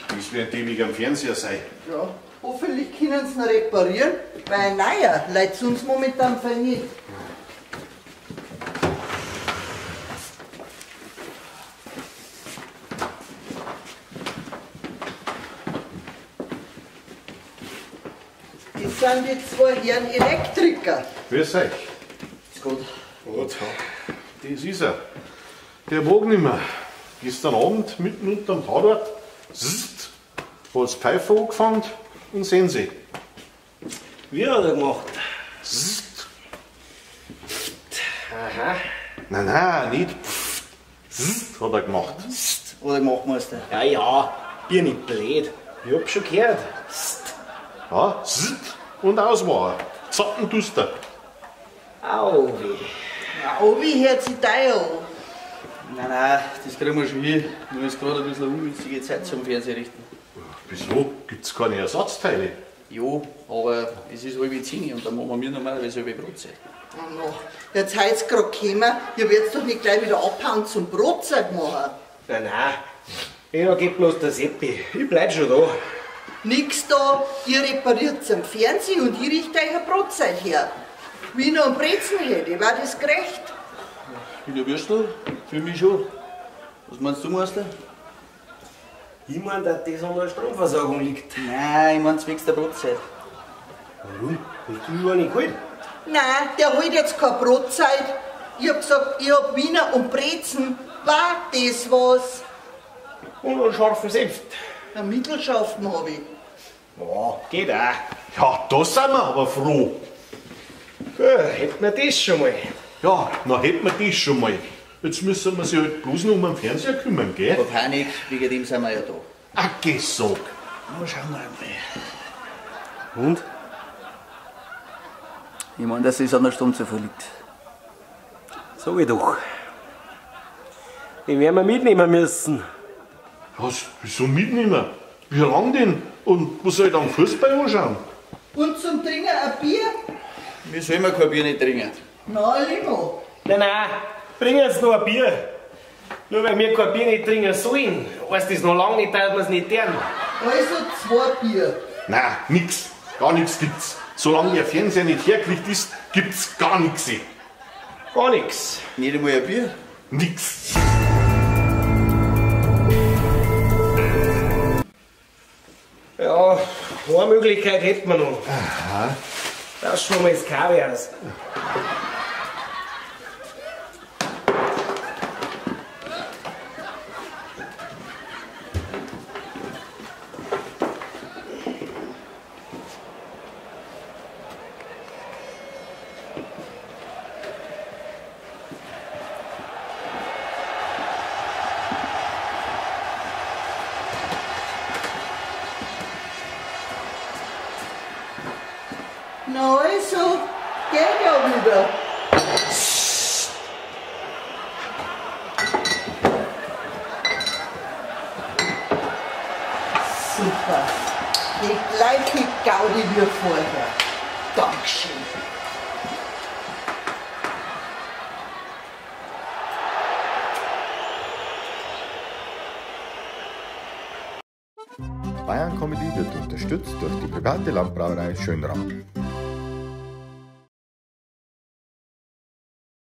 Das wird ewig am Fernseher sein. Ja, hoffentlich können sie ihn reparieren, weil ein neuer leidet uns momentan voll nicht. Das sind die zwei Herren Elektriker. Grüß euch. Ist gut. Gut. Das ist er. Der mag nicht mehr. Gestern Abend mitten unterm Tatort hat's Pfeife angefangen und sehen Sie. Wie hat er gemacht? Zzt. Aha. Nein, nein, nicht pft. Zzt hat er gemacht. Zzt hat er gemacht, Meister. Ja, ja, bin nicht blöd. Ich hab schon gehört. Zzt. Ja, zzt und aus war er. Zappenduster. Au weh. Au weh hört sich dein an. Nein, nein, das kriegen wir schon hin. Nur ist gerade ein bisschen eine ungünstige Zeit zum Fernseher richten. Wieso? Gibt's keine Ersatzteile? Ja, aber es ist 9:30 und da machen wir normalerweise halbe Brotzeit. Oh no. Jetzt heut's grad gekommen, ihr werdet doch nicht gleich wieder abhauen zum Brotzeit machen. Nein, nein, ja, geht bloß der Seppi. Ich bleib schon da. Nix da, ihr repariert am Fernsehen und ich richte euch eine Brotzeit her. Wie ich noch einen Brezen hätte, war das gerecht? Ich bin ja Würstel, für mich schon. Was meinst du, Meister? Ich mein, dass das an der Stromversorgung liegt. Nein, ich mein zwecks der Brotzeit. Warum? Hast du überhaupt nicht geholt? Nein, der holt jetzt keine Brotzeit. Ich hab gesagt, ich hab Wiener und Brezen. War das was? Und einen scharfen Senf. Einen mittelscharfen hab ich. Ja, geht auch. Ja, da sind wir aber froh. Gut, hätten wir das schon mal. Ja, na hätten wir das schon mal. Jetzt müssen wir sich halt bloß noch um den Fernseher kümmern, gell? Aber Panik, wegen dem sind wir ja da. Ach, geh, sag. Na, schauen wir einmal. Und? Ich mein, dass es an der Stunde liegt. Sag ich doch. Den werden wir mitnehmen müssen. Was? Wieso mitnehmen? Wie lang denn? Und was soll ich dann Fußball anschauen? Und zum Trinken ein Bier? Wir sollen kein Bier nicht trinken. Na, Limo. Nein, nein, bring uns noch ein Bier. Nur weil wir kein Bier nicht trinken sollen, heißt das noch lange nicht, dass wir es nicht tun. Also 2 Bier. Nein, nix. Gar nichts gibt's. Solange der Fernseher nicht hergekriegt ist, gibt's gar nichts. Gar nichts. Nicht einmal ein Bier? Nix. Ja, eine Möglichkeit hätten wir noch. Aha. Das schon mal das Kabel aus. Na also, geht ja wieder. Super. Die gleiche Gaudi wie vorher. Dankeschön. Bayern Comedy wird unterstützt durch die private Landbrauerei Schönram.